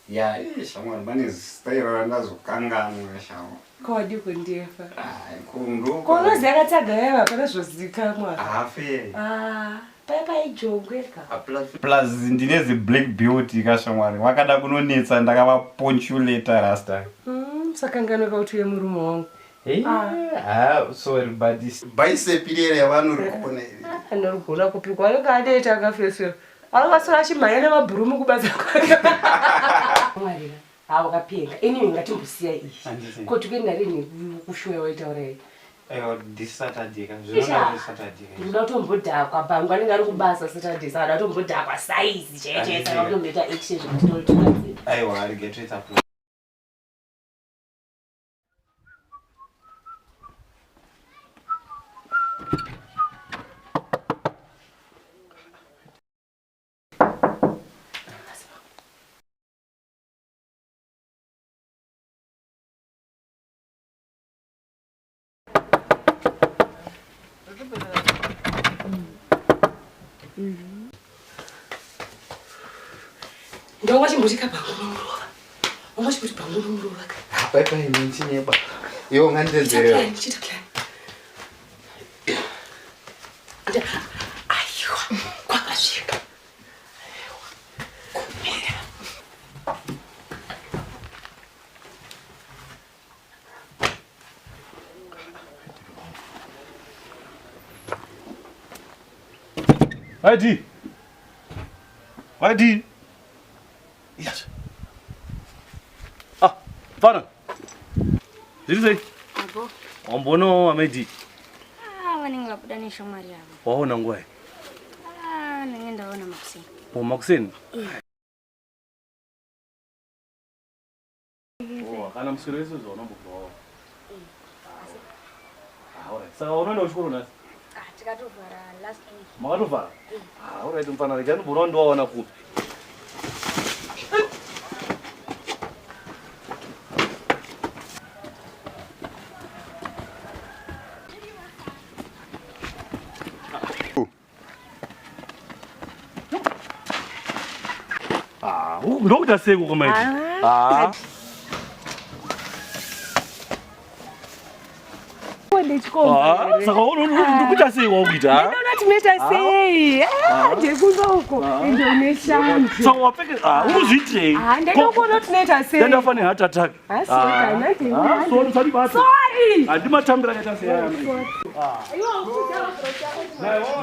Ya, eh, shamwari pane style randazokanganwa shamwari. Ko wadii kundifa? Ah, ko Ko unoziva akatsaga yava hapana zvozikamwa. Hafe. Ah, paya paijongweka. Plus ndine zi black beauty ka shamwari. Wakada kunonetsa ndakavaponchuleta rasta. Sakanganweka kuti uye murume wangu. Hey, ah, sorry but this bicep rere yavanori kuona iri. Anorigona kupikwa anenge adoita akafeswa. Anongaswera achimhanya nemabhurumu kubasa kwake. Mwarira. Ha wakapenga. Anyway ngatimbosiya iyi. Handisi. Ko tikuenda rini kushoya waitaura iyi? Aiwa, this Saturday ka. Zvinoda kuti Saturday ka. Ndinoda kutombodhakwa bhangu anenge ari kubasa Saturday saka ndoda kutombodhakwa size chaiyo chaiyo saka kutomboita action zvekuti tinotoratidza. Aiwa, rega toita plan. Ndonga chimbuti kabhangu nomurova. Wanga chimbuti bhangu nomurova ka. Pai pai ndichinyeba. Iwe unganditedzerera. Plan, chita plan. Aiwa, kwakasvika. Aiwa, kumira. Wadii? Wadii? Yes. Ah, mfana. Zviri sei? Apo. Wambonawo amai Ah, vanenge vabuda neshamwari yavo. Waona nguva iyi? Ah, ndenge ndaona makuseni. Oh, makuseni? Oh, kana muswero wese zvaunombobvawo. Ah, alright. Saka unoenda kuchikoro nhasi? Ah, tikatovhara last week. Makatovhara? Ah, alright mfana, rega ndimboona ndowawana kupi. Ah, ndokuita sei koko maiti? Ah. Ah, saka ndikuita sei wakuita? Ndinoona tinoita sei? Ah, ndekuno uko. Ende une shanje. Saka wapfeke ah, unozviitirei? Ah, ndinokuona tinoita sei? Ndandafa ne heart attack. Ah, sorry, kana ndini. Ah, sorry, usandibata. Sorry. Handimatambira akaita sei aya.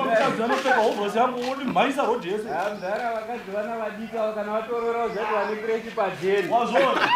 Mukadzi anopfeka hovhorosi yangu wondimhanyisa road yese. Mdhara vakadzi vana vadiki ava kana vatorora uzati vane preshi pajeri. Wazviona?